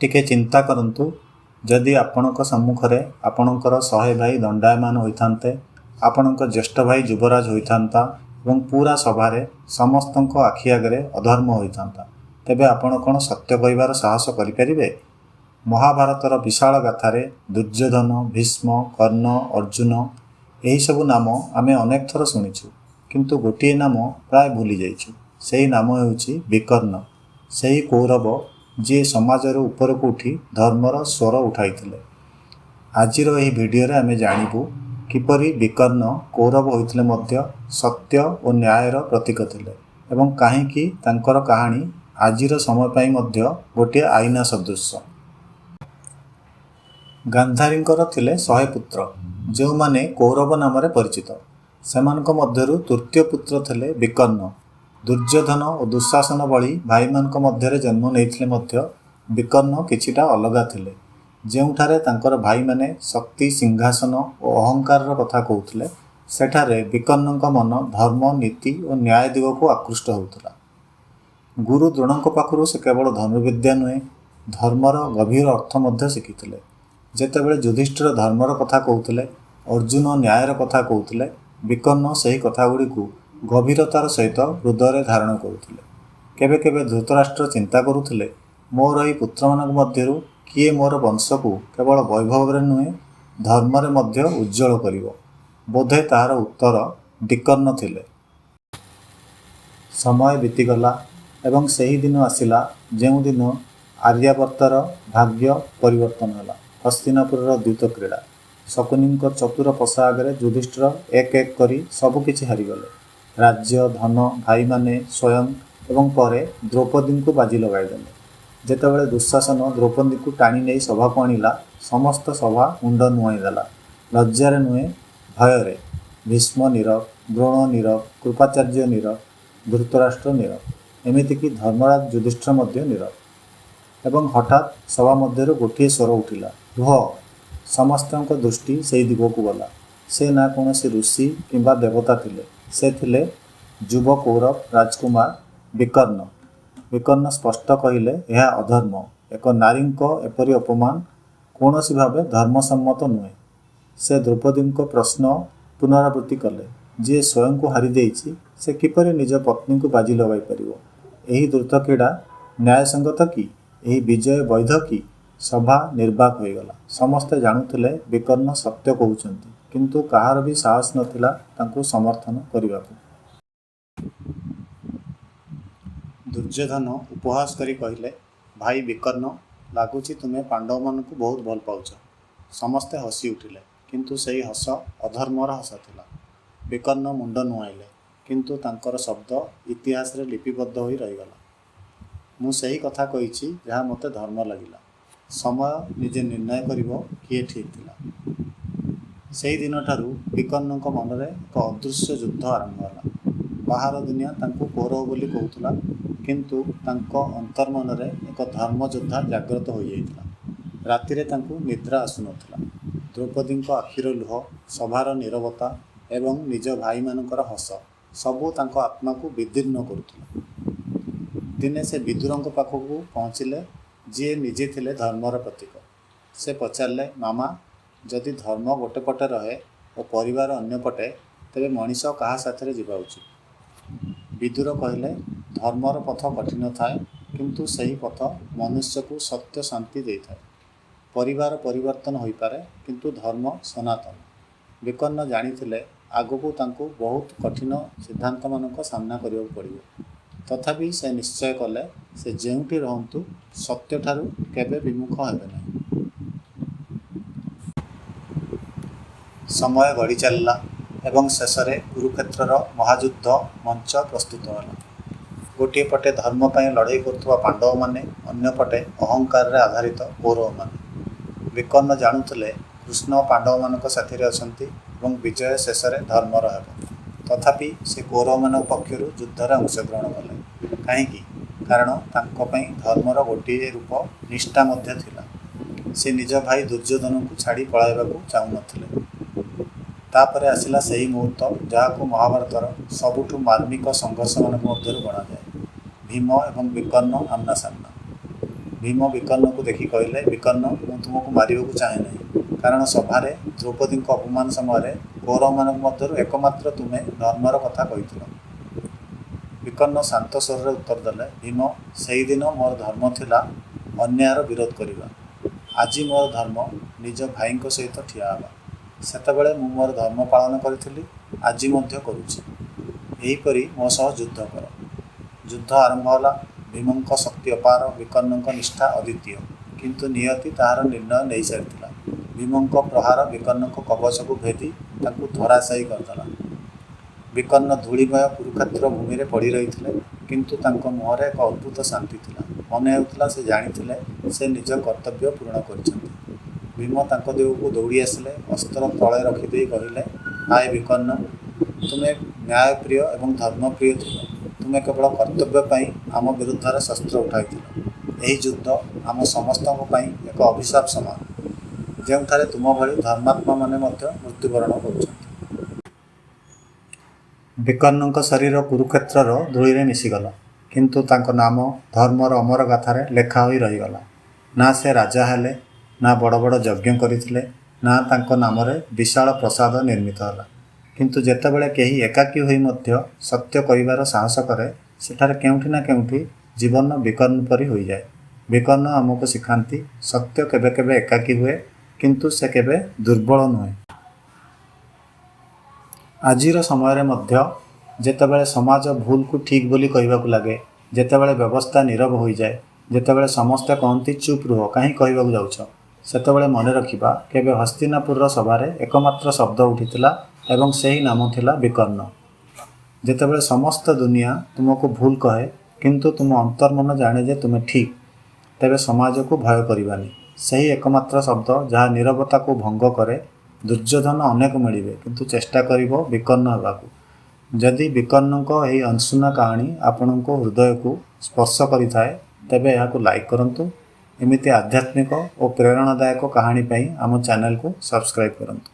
ଟିକେ ଚିନ୍ତା କରନ୍ତୁ, ଯଦି ଆପଣଙ୍କ ସମ୍ମୁଖରେ ଆପଣଙ୍କର 100 ଭାଇ ଦଣ୍ଡାୟମାନ ହୋଇଥାନ୍ତେ, ଆପଣଙ୍କ ଜ୍ୟେଷ୍ଠ ଭାଇ ଯୁବରାଜ ହୋଇଥାନ୍ତା ଏବଂ ପୂରା ସଭାରେ ସମସ୍ତଙ୍କ ଆଖି ଆଗରେ ଅଧର୍ମ ହୋଇଥାନ୍ତା, ତେବେ ଆପଣ କ'ଣ ସତ୍ୟ କହିବାର ସାହସ କରିପାରିବେ? ମହାଭାରତର ବିଶାଳ ଗାଥାରେ ଦୁର୍ଯ୍ୟୋଧନ, ଭୀଷ୍ମ, କର୍ଣ୍ଣ, ଅର୍ଜୁନ ଏହିସବୁ ନାମ ଆମେ ଅନେକ ଥର ଶୁଣିଛୁ, କିନ୍ତୁ ଗୋଟିଏ ନାମ ପ୍ରାୟ ଭୁଲି ଯାଇଛୁ। ସେହି ନାମ ହେଉଛି ବିକର୍ଣ୍ଣ, ସେହି କୌରବ ଯିଏ ସମାଜର ଉପରକୁ ଉଠି ଧର୍ମର ସ୍ୱର ଉଠାଇଥିଲେ। ଆଜିର ଏହି ଭିଡିଓରେ ଆମେ ଜାଣିବୁ କିପରି ବିକର୍ଣ୍ଣ କୌରବ ହୋଇଥିଲେ ମଧ୍ୟ ସତ୍ୟ ଓ ନ୍ୟାୟର ପ୍ରତୀକ ଥିଲେ ଏବଂ କାହିଁକି ତାଙ୍କର କାହାଣୀ ଆଜିର ସମୟ ପାଇଁ ମଧ୍ୟ ଗୋଟିଏ ଆଇନା ସଦୃଶ। ଗାନ୍ଧାରୀଙ୍କର ଥିଲେ 100 ପୁତ୍ର, ଯେଉଁମାନେ କୌରବ ନାମରେ ପରିଚିତ। ସେମାନଙ୍କ ମଧ୍ୟରୁ ତୃତୀୟ ପୁତ୍ର ଥିଲେ ବିକର୍ଣ୍ଣ। ଦୁର୍ଯ୍ୟୋଧନ ଓ ଦୁଃଶାସନ ଭଳି ଭାଇମାନଙ୍କ ମଧ୍ୟରେ ଜନ୍ମ ନେଇଥିଲେ ମଧ୍ୟ ବିକର୍ଣ୍ଣ କିଛିଟା ଅଲଗା ଥିଲେ। ଯେଉଁଠାରେ ତାଙ୍କର ଭାଇମାନେ ଶକ୍ତି, ସିଂହାସନ ଓ ଅହଙ୍କାରର କଥା କହୁଥିଲେ, ସେଠାରେ ବିକର୍ଣ୍ଣଙ୍କ ମନ ଧର୍ମ, ନୀତି ଓ ନ୍ୟାୟ ଦିଗକୁ ଆକୃଷ୍ଟ ହେଉଥିଲା। ଗୁରୁ ଦ୍ରୋଣଙ୍କ ପାଖରୁ ସେ କେବଳ ଧନୁର୍ବିଦ୍ୟା ନୁହେଁ, ଧର୍ମର ଗଭୀର ଅର୍ଥ ମଧ୍ୟ ଶିଖିଥିଲେ। ଯେତେବେଳେ ଯୁଧିଷ୍ଠିର ଧର୍ମର କଥା କହୁଥିଲେ, ଅର୍ଜୁନ ନ୍ୟାୟର କଥା କହୁଥିଲେ, ବିକର୍ଣ୍ଣ ସେହି କଥାଗୁଡ଼ିକୁ ଗଭୀରତାର ସହିତ ହୃଦୟରେ ଧାରଣ କରୁଥିଲେ। କେବେ କେବେ ଧୃତରାଷ୍ଟ୍ର ଚିନ୍ତା କରୁଥିଲେ, ମୋର ଏହି ପୁତ୍ରମାନଙ୍କ ମଧ୍ୟରୁ କିଏ ମୋର ବଂଶକୁ କେବଳ ବୈଭବରେ ନୁହେଁ, ଧର୍ମରେ ମଧ୍ୟ ଉଜ୍ଜ୍ୱଳ କରିବ? ବୋଧେ ତାହାର ଉତ୍ତର ବିକର୍ଣ୍ଣ ଥିଲେ। ସମୟ ବିତିଗଲା ଏବଂ ସେହି ଦିନ ଆସିଲା ଯେଉଁଦିନ ଆର୍ଯ୍ୟାବର୍ତ୍ତର ଭାଗ୍ୟ ପରିବର୍ତ୍ତନ ହେଲା। ହସ୍ତିନାପୁରର ଦ୍ୟୁତ କ୍ରୀଡ଼ା। ଶକୁନିଙ୍କ ଚତୁର ପଶା ଆଗରେ ଯୁଧିଷ୍ଠିର ଏକ ଏକ କରି ସବୁକିଛି ହାରିଗଲେ। ରାଜ୍ୟ, ଧନ, ଭାଇମାନେ, ସ୍ୱୟଂ ଏବଂ ପରେ ଦ୍ରୌପଦୀଙ୍କୁ ବାଜି ଲଗାଇଦେଲେ। ଯେତେବେଳେ ଦୁଃଶାସନ ଦ୍ରୌପଦୀଙ୍କୁ ଟାଣି ନେଇ ସଭାକୁ ଆଣିଲା, ସମସ୍ତ ସଭା ମୁଣ୍ଡ ନୁଆଁଇଦେଲା, ଲଜ୍ଜାରେ ନୁହେଁ, ଭୟରେ। ଭୀଷ୍ମ ନୀରବ, ଦ୍ରୋଣ ନୀରବ, କୃପାଚାର୍ଯ୍ୟ ନୀରବ, ଧୃତରାଷ୍ଟ୍ର ନୀରବ, ଏମିତିକି ଧର୍ମରାଜ ଯୁଧିଷ୍ଠିର ମଧ୍ୟ ନୀରବ। ଏବଂ ହଠାତ୍ ସଭା ମଧ୍ୟରୁ ଗୋଟିଏ ସ୍ୱର ଉଠିଲା, ରୁହ! ସମସ୍ତଙ୍କ ଦୃଷ୍ଟି ସେହି ଦିଗକୁ ଗଲା। ସେ ନା କୌଣସି ଋଷି କିମ୍ବା ଦେବତା ଥିଲେ, ସେ ଥିଲେ ଯୁବ କୌରବ ରାଜକୁମାର ବିକର୍ଣ୍ଣ। ବିକର୍ଣ୍ଣ ସ୍ପଷ୍ଟ କହିଲେ, ଏହା ଅଧର୍ମ। ଏକ ନାରୀଙ୍କ ଏପରି ଅପମାନ କୌଣସି ଭାବେ ଧର୍ମସମ୍ମତ ନୁହେଁ। ସେ ଦ୍ରୌପଦୀଙ୍କ ପ୍ରଶ୍ନ ପୁନରାବୃତ୍ତି କଲେ, ଯିଏ ସ୍ୱୟଂକୁ ହାରିଦେଇଛି, ସେ କିପରି ନିଜ ପତ୍ନୀଙ୍କୁ ବାଜି ଲଗାଇପାରିବ? ଏହି ଦ୍ୟୁତ କ୍ରୀଡ଼ା ନ୍ୟାୟସଙ୍ଗତ କି? ଏହି ବିଜୟ ବୈଧ କି? ସଭା ନିର୍ବାକ ହୋଇଗଲା। ସମସ୍ତେ ଜାଣୁଥିଲେ ବିକର୍ଣ୍ଣ ସତ୍ୟ କହୁଛନ୍ତି, କିନ୍ତୁ କାହାର ବି ସାହସ ନଥିଲା ତାଙ୍କୁ ସମର୍ଥନ କରିବାକୁ। ଦୁର୍ଯ୍ୟୋଧନ ଉପହାସ କରି କହିଲେ, ଭାଇ ବିକର୍ଣ୍ଣ, ଲାଗୁଛି ତୁମେ ପାଣ୍ଡବମାନଙ୍କୁ ବହୁତ ଭଲ ପାଉଛ। ସମସ୍ତେ ହସିଉଠିଲେ, କିନ୍ତୁ ସେହି ହସ ଅଧର୍ମର ହସ ଥିଲା। ବିକର୍ଣ୍ଣ ମୁଣ୍ଡ ନୁଆଁଇଲେ, କିନ୍ତୁ ତାଙ୍କର ଶବ୍ଦ ଇତିହାସରେ ଲିପିବଦ୍ଧ ହୋଇ ରହିଗଲା, ମୁଁ ସେହି କଥା କହିଛି ଯାହା ମୋତେ ଧର୍ମ ଲାଗିଲା। ସମୟ ନିଜେ ନିର୍ଣ୍ଣୟ କରିବ କିଏ ଠିକ୍ ଥିଲା। ସେହି ଦିନଠାରୁ ବିକର୍ଣ୍ଣଙ୍କ ମନରେ ଏକ ଅଦୃଶ୍ୟ ଯୁଦ୍ଧ ଆରମ୍ଭ ହେଲା। ବାହାର ଦୁନିଆ ତାଙ୍କୁ କୌରବ ବୋଲି କହୁଥିଲା, କିନ୍ତୁ ତାଙ୍କ ଅନ୍ତର୍ମନରେ ଏକ ଧର୍ମଯୋଦ୍ଧା ଜାଗ୍ରତ ହୋଇଯାଇଥିଲା। ରାତିରେ ତାଙ୍କୁ ନିଦ୍ରା ଆସୁନଥିଲା। ଦ୍ରୌପଦୀଙ୍କ ଆଖିର ଲୁହ, ସଭାର ନୀରବତା ଏବଂ ନିଜ ଭାଇମାନଙ୍କର ହସ, ସବୁ ତାଙ୍କ ଆତ୍ମାକୁ ବିଦୀର୍ଣ୍ଣ କରୁଥିଲା। ଦିନେ ସେ ବିଦୁରଙ୍କ ପାଖକୁ ପହଞ୍ଚିଲେ, ଯିଏ ନିଜେ ଥିଲେ ଧର୍ମର ପ୍ରତୀକ। ସେ ପଚାରିଲେ, ମାମା, ଯଦି ଧର୍ମ ଗୋଟେ ପଟେ ରହେ ଓ ପରିବାର ଅନ୍ୟ ପଟେ, ତେବେ ମଣିଷ କାହା ସାଥିରେ ଯିବା ଉଚିତ? ବିଦୁର କହିଲେ, ଧର୍ମର ପଥ କଠିନ ଥାଏ, କିନ୍ତୁ ସେହି ପଥ ମନୁଷ୍ୟକୁ ସତ୍ୟ ଶାନ୍ତି ଦେଇଥାଏ। ପରିବାର ପରିବର୍ତ୍ତନ ହୋଇପାରେ, କିନ୍ତୁ ଧର୍ମ ସନାତନ। ବିକର୍ଣ୍ଣ ଜାଣିଥିଲେ ଆଗକୁ ତାଙ୍କୁ ବହୁତ କଠିନ ସିଦ୍ଧାନ୍ତମାନଙ୍କ ସାମ୍ନା କରିବାକୁ ପଡ଼ିବ। ତଥାପି ସେ ନିଶ୍ଚୟ କଲେ, ସେ ଯେଉଁଠି ରହନ୍ତୁ, ସତ୍ୟଠାରୁ କେବେ ବିମୁଖ ହେବେ ନାହିଁ। ସମୟ ଗଡ଼ି ଚାଲିଲା ଏବଂ ଶେଷରେ କୁରୁକ୍ଷେତ୍ରର ମହାଯୁଦ୍ଧ ମଞ୍ଚ ପ୍ରସ୍ତୁତ ହେଲା। ଗୋଟିଏ ପଟେ ଧର୍ମ ପାଇଁ ଲଢ଼େଇ କରୁଥିବା ପାଣ୍ଡବମାନେ, ଅନ୍ୟପଟେ ଅହଙ୍କାରରେ ଆଧାରିତ କୌରବମାନେ। ବିକର୍ଣ୍ଣ ଜାଣୁଥିଲେ କୃଷ୍ଣ ପାଣ୍ଡବମାନଙ୍କ ସାଥିରେ ଅଛନ୍ତି ଏବଂ ବିଜୟ ଶେଷରେ ଧର୍ମର ହେବ। ତଥାପି ସେ କୌରବମାନଙ୍କ ପକ୍ଷରୁ ଯୁଦ୍ଧରେ ଅଂଶଗ୍ରହଣ କଲେ। କାହିଁକି? କାରଣ ତାଙ୍କ ପାଇଁ ଧର୍ମର ଗୋଟିଏ ରୂପ ନିଷ୍ଠା ମଧ୍ୟ ଥିଲା। ସେ ନିଜ ଭାଇ ଦୁର୍ଯ୍ୟୋଧନଙ୍କୁ ଛାଡ଼ି ପଳାଇବାକୁ ଚାହୁଁନଥିଲେ। ତା'ପରେ ଆସିଲା ସେହି ମୁହୂର୍ତ୍ତ ଯାହାକୁ ମହାଭାରତର ସବୁଠୁ ମାର୍ମିକ ସଂଘର୍ଷମାନଙ୍କ ମଧ୍ୟରୁ ଗଣାଯାଏ, ଭୀମ ଏବଂ ବିକର୍ଣ୍ଣ ଆମ୍ନାସାମ୍ନା। ଭୀମ ବିକର୍ଣ୍ଣକୁ ଦେଖି କହିଲେ, ବିକର୍ଣ୍ଣ, ମୁଁ ତୁମକୁ ମାରିବାକୁ ଚାହେଁ ନାହିଁ। କାରଣ ସଭାରେ ଦ୍ରୌପଦୀଙ୍କ ଅପମାନ ସମୟରେ କୌରବମାନଙ୍କ ମଧ୍ୟରୁ ଏକମାତ୍ର ତୁମେ ଧର୍ମର କଥା କହିଥିଲ। ବିକର୍ଣ୍ଣ ଶାନ୍ତ ସ୍ୱରରେ ଉତ୍ତର ଦେଲେ, ଭୀମ, ସେହିଦିନ ମୋର ଧର୍ମ ଥିଲା ଅନ୍ୟାୟର ବିରୋଧ କରିବା। ଆଜି ମୋର ଧର୍ମ ନିଜ ଭାଇଙ୍କ ସହିତ ଠିଆ ହେବା। ସେତେବେଳେ ମୁଁ ମୋର ଧର୍ମ ପାଳନ କରିଥିଲି, ଆଜି ମଧ୍ୟ କରୁଛି। ଏହିପରି ମୋ ସହ ଯୁଦ୍ଧ କର। ଯୁଦ୍ଧ ଆରମ୍ଭ ହେଲା। ଭୀମଙ୍କ ଶକ୍ତି ଅପାର, ବିକର୍ଣ୍ଣଙ୍କ ନିଷ୍ଠା ଅଦ୍ୱିତୀୟ। କିନ୍ତୁ ନିୟତି ତାହାର ନିର୍ଣ୍ଣୟ ନେଇସାରିଥିଲା। ଭୀମଙ୍କ ପ୍ରହାର ବିକର୍ଣ୍ଣଙ୍କ କବଚକୁ ଭେଦି ତାଙ୍କୁ ଧରାଶାୟୀ କରିଦେଲା। ବିକର୍ଣ୍ଣ ଧୂଳିମୟ କୁରୁକ୍ଷେତ୍ର ଭୂମିରେ ପଡ଼ି ରହିଥିଲେ, କିନ୍ତୁ ତାଙ୍କ ମୁହଁରେ ଏକ ଅଦ୍ଭୁତ ଶାନ୍ତି ଥିଲା। ମନେ ହେଉଥିଲା ସେ ଜାଣିଥିଲେ ସେ ନିଜ କର୍ତ୍ତବ୍ୟ ପୂରଣ କରିଛନ୍ତି। ଭୀମ ତାଙ୍କ ଦିଗକୁ ଦୌଡ଼ି ଆସିଲେ, ଅସ୍ତ୍ର ତଳେ ରଖିଦେଇ କହିଲେ, ହାୟ ବିକର୍ଣ୍ଣ, ତୁମେ ନ୍ୟାୟପ୍ରିୟ ଏବଂ ଧର୍ମପ୍ରିୟ ଥିଲ। ତୁମେ କେବଳ କର୍ତ୍ତବ୍ୟ ପାଇଁ ଆମ ବିରୁଦ୍ଧରେ ଶସ୍ତ୍ର ଉଠାଇଥିଲ। ଏହି ଯୁଦ୍ଧ ଆମ ସମସ୍ତଙ୍କ ପାଇଁ ଏକ ଅଭିଶାପ ସମାନ, ଯେଉଁଠାରେ ତୁମ ଭଳି ଧର୍ମାତ୍ମାମାନେ ମଧ୍ୟ ମୃତ୍ୟୁବରଣ କରୁଛନ୍ତି। ବିକର୍ଣ୍ଣଙ୍କ ଶରୀର କୁରୁକ୍ଷେତ୍ରର ଧୂଳିରେ ମିଶିଗଲା, କିନ୍ତୁ ତାଙ୍କ ନାମ ଧର୍ମର ଅମର ଗାଥାରେ ଲେଖା ହୋଇ ରହିଗଲା। ନା ସେ ରାଜା ହେଲେ, ନା ବଡ଼ ବଡ଼ ଯଜ୍ଞ କରିଥିଲେ, ନା ତାଙ୍କ ନାମରେ ବିଶାଳ ପ୍ରାସାଦ ନିର୍ମିତ ହେଲା। କିନ୍ତୁ ଯେତେବେଳେ କେହି ଏକାକୀ ହୋଇ ମଧ୍ୟ ସତ୍ୟ କହିବାର ସାହସ କରେ, ସେଠାରେ କେଉଁଠି ନା କେଉଁଠି ଜୀବନ ବିକର୍ଣ୍ଣ ପରି ହୋଇଯାଏ। ବିକର୍ଣ୍ଣ ଆମକୁ ଶିଖାନ୍ତି, ସତ୍ୟ କେବେ କେବେ ଏକାକୀ ହୁଏ, କିନ୍ତୁ ସେ କେବେ ଦୁର୍ବଳ ନୁହେଁ। ଆଜିର ସମୟରେ ମଧ୍ୟ ଯେତେବେଳେ ସମାଜ ଭୁଲକୁ ଠିକ୍ ବୋଲି କହିବାକୁ ଲାଗେ, ଯେତେବେଳେ ବ୍ୟବସ୍ଥା ନୀରବ ହୋଇଯାଏ, ଯେତେବେଳେ ସମସ୍ତେ କହନ୍ତି ଚୁପ୍ ରୁହ, କାହିଁ କହିବାକୁ ଯାଉଛ, ସେତେବେଳେ ମନେ ରଖିବା କେବେ ହସ୍ତିନାପୁରର ସଭାରେ ଏକମାତ୍ର ଶବ୍ଦ ଉଠିଥିଲା ଏବଂ ସେହି ନାମ ଥିଲା ବିକର୍ଣ୍ଣ। ଯେତେବେଳେ ସମସ୍ତ ଦୁନିଆ ତୁମକୁ ଭୁଲ କହେ, କିନ୍ତୁ ତୁମ ଅନ୍ତର୍ମନ ଜାଣେ ଯେ ତୁମେ ଠିକ୍, ତେବେ ସମାଜକୁ ଭୟ କରିବାନି। ସେହି ଏକମାତ୍ର ଶବ୍ଦ ଯାହା ନୀରବତାକୁ ଭଙ୍ଗ କରେ। ଦୁର୍ଯ୍ୟୋଧନ ଅନେକ ମିଳିବେ, କିନ୍ତୁ ଚେଷ୍ଟା କରିବ ବିକର୍ଣ୍ଣ ହେବାକୁ। ଯଦି ବିକର୍ଣ୍ଣଙ୍କ ଏହି ଅଣଶୁଣା କାହାଣୀ ଆପଣଙ୍କ ହୃଦୟକୁ ସ୍ପର୍ଶ କରିଥାଏ, ତେବେ ଏହାକୁ ଲାଇକ୍ କରନ୍ତୁ। ଏମିତି ଆଧ୍ୟାତ୍ମିକ ଓ ପ୍ରେରଣାଦାୟକ କାହାଣୀ ପାଇଁ ଆମ ଚ୍ୟାନେଲକୁ ସବସ୍କ୍ରାଇବ୍ କରନ୍ତୁ।